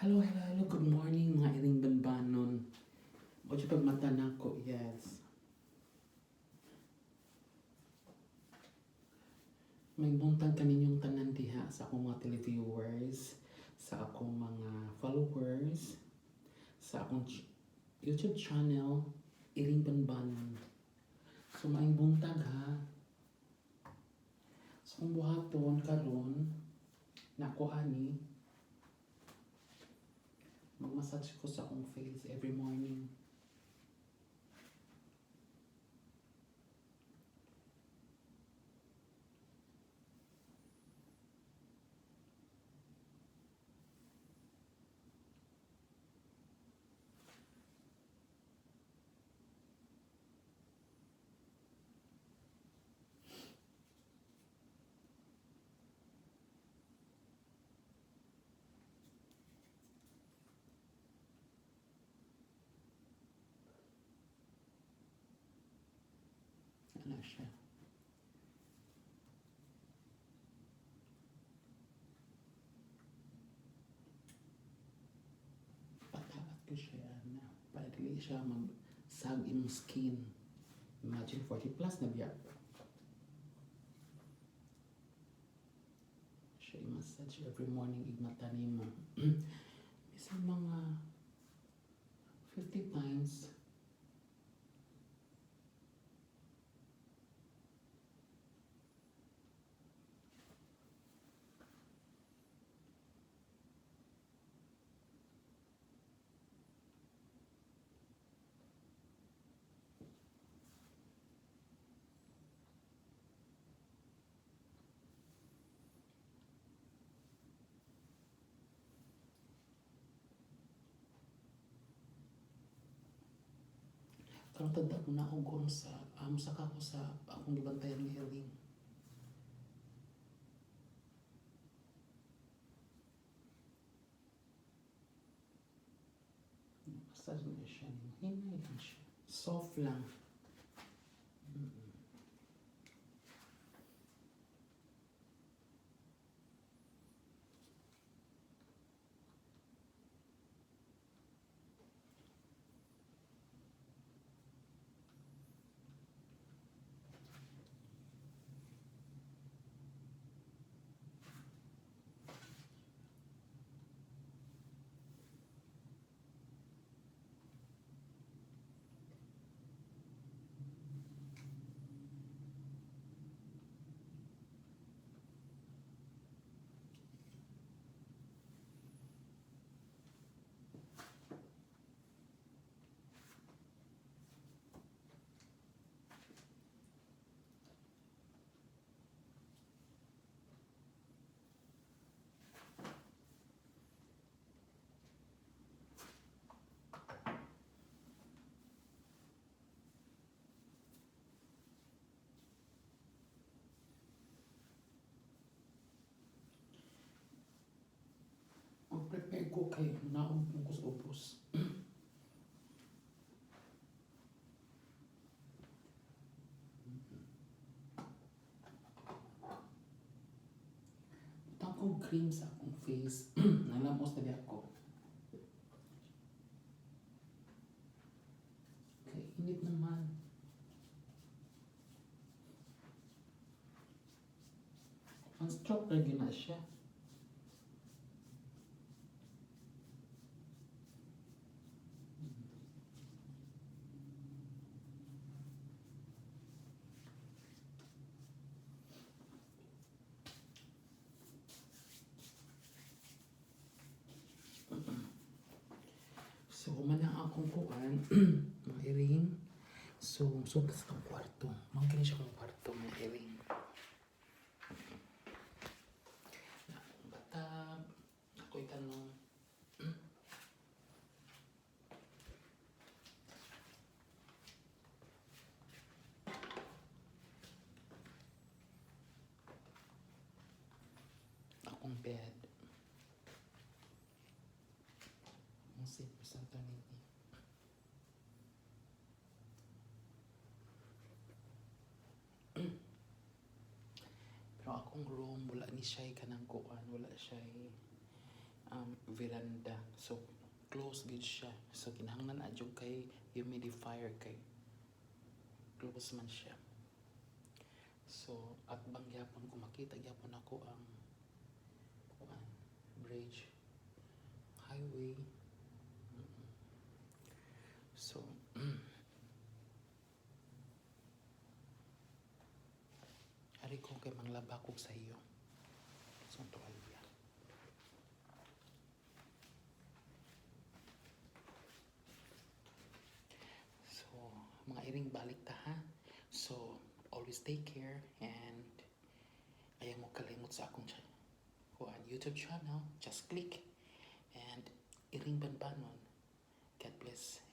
Hello, hello, hello. Good morning, mga iring banbanon. O siya pagmata nako, yes. May buntag kaninyong tanan diha sa akong mga televiewers, sa akong mga followers, sa akong YouTube channel, Iring Banbanon. So, maayong buntag ha. So, kung buhaton karon nako ani, mag-massage ko sa akong face every morning. Ano siya? Pataat ko siya na para dili siya mag-sag imong skin. Imagine 40 plus na biya. Siya i-massage every morning igmata nimo. Bisan mga 50 times. Karon tagda mo na akong sa saka ko sa akong gibantayan nga iring. Massage na siya. Hinay lang siya. Soft lang. Mag-prepare ko kay naog ko sa ubos. Butang ko cream sa akong face. Nalamos na ako. Okay, init naman. Ang stroke lagi na siya. So, human ang akong kuan, mga iring. So, sugod sa itong kwarto. Mao kini siya akong kwarto, mga iring. Na akong bathtub. Ako'y tanong. Akong bed. Ang simple sa ninyo. Pero akong room, wala ni siya kanang kuan, wala siya veranda. So close gid siya. So kinahanglan na jud kay humidifier kay close man siya. So at bang gyapon ko, makita gyapon ako ang kuan, bridge, highway. So ari ko kay manglaba ko sa iyo. So tuwalya. So mga iring, balik ta ha. So always take care and ayaw mo kalimot sa akong kuan, YouTube channel. Just click and Iring Banbanon. God bless.